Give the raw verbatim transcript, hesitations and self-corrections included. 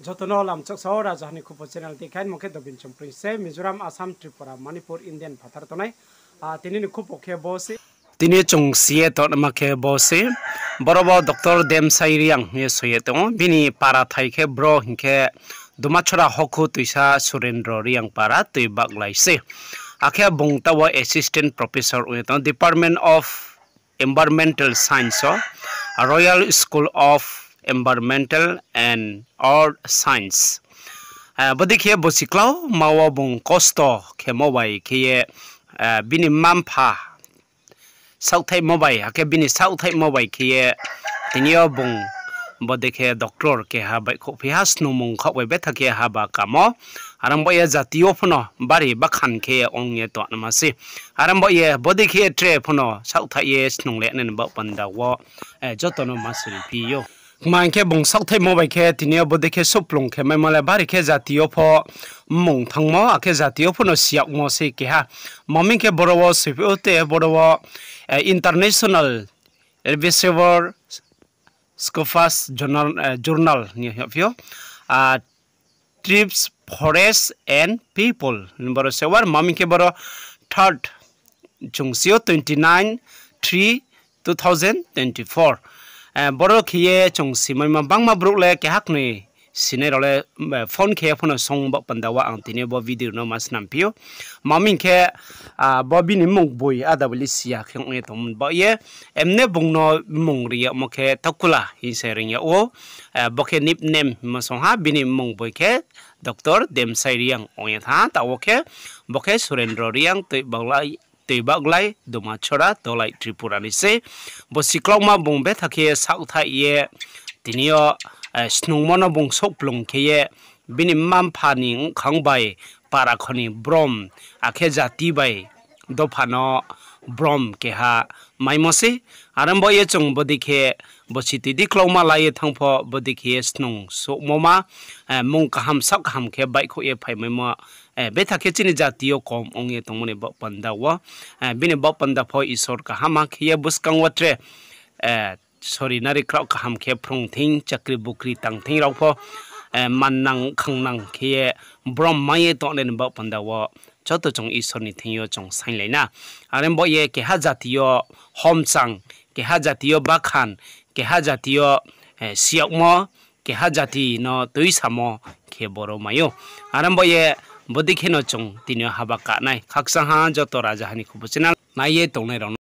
Joto no lamchak sao, Rajaha ni Khupo channel tikhaimo khe Dobin Chongpring se, Mizoram, Assam, Tripura, Manipur, Indian phathar tongnai. Tini ni khupo khe bo se. Tini chung si ye tongma khe bo se. Boro bo Doctor Demsai Reang hing ye soi ye tong ou. Bini para thai khe bro hing khe Dumachora Hokhu Tuisa Surendro Reang para Tuibaglai se. Akhe bung taoh wo assistant professor ong ye tong ou Department of Environmental Science o, Royal School of Environmental and Earth Science. Bodei khe bosi klauma wo bung kosto khemo bai khe ye, bini mma-mpha saohthaihmo bai, akhe bini saohthaihmo bai khe ye tini yo bung bodei khe doctor keha baihkhouhphi ha, snungmung khaoh bai betha khe haba kamo. Are ong baoh ye jati yo pho no bari bakhan khe ong ye tongma se. Are ong baoh ye bodei khe ye tre pho no saohthaih ye snung le nai ni baoh panda wo joto no ma siriphi ou. Kma hing khe bung saohthaihmo bai khe tini yo bodei khe souhplung khe maimo le bari khe jati yo pho mmung thanngmo, akhe jati yo pho no siyagmo se keha. Mami khe boro wo soiphi ou te boro wo International Elvisever Scopus Journal ni hingphi ou, Trees, Forests and People boro se war. Mami khe boro third chung si ou, twenty nine three two thousand twenty four. Boro khe ye chung simaima bangma brouh le keha knoi sinai rao le phone khe ye pho no song baoh panda wo ang tini bo video no ma snamphi ou. Mami khe bo bini mmung boi ada bali siya khe ong ye tongmo baoh ye, emne bung no mmung ri yagmo khe Takula hing se ring yag ou. Bo khe nickname hingmo song ha, bini mmung boi khe Doctor Demsai Reang ong ye thanng ha, taoh wo khe bo khe Surendro Reang Tuibaglai, Dumachora, Dolai, Tripura ni se. Bosi klauma bung betha khe saohthaih ye tini yo snungmo no bung souhplung khe ye bini mma-mpha ni bkhang bai para kho ni brom, akhe jati bai dopha no brom keha maimo se. Are ong baoh ye chung bodei khe bosi toi di klauma la ye thanng pho bodei khe ye snung souhmo ma, mmung kaham saoh kaham khe baihkhouh ye phaimaimo betha khe chini jati yo kom ong ye tongmo ni baoh panda wo. Bini baoh panda pho Isor kaham khe ye buskang wo tre sori nari kraoh kaham khe phrung thing, chakri bukri tang thing rao pho mannang khangnang khe ye brom mai ye tongnai ni baoh panda wo joto chung Isor ni thing yo chung sainglai na. Are ong baoh ye keha jati yo homchang, keha jati yo bakhan, keha jati yo siyagmo, keha jati no tuisamo khe boro mai ou. Are ong baoh ye bodei khe no chung tini yo haba kanai. Khakchang ha joto Rajaha ni Khupo channel nai ye tongnai rao no.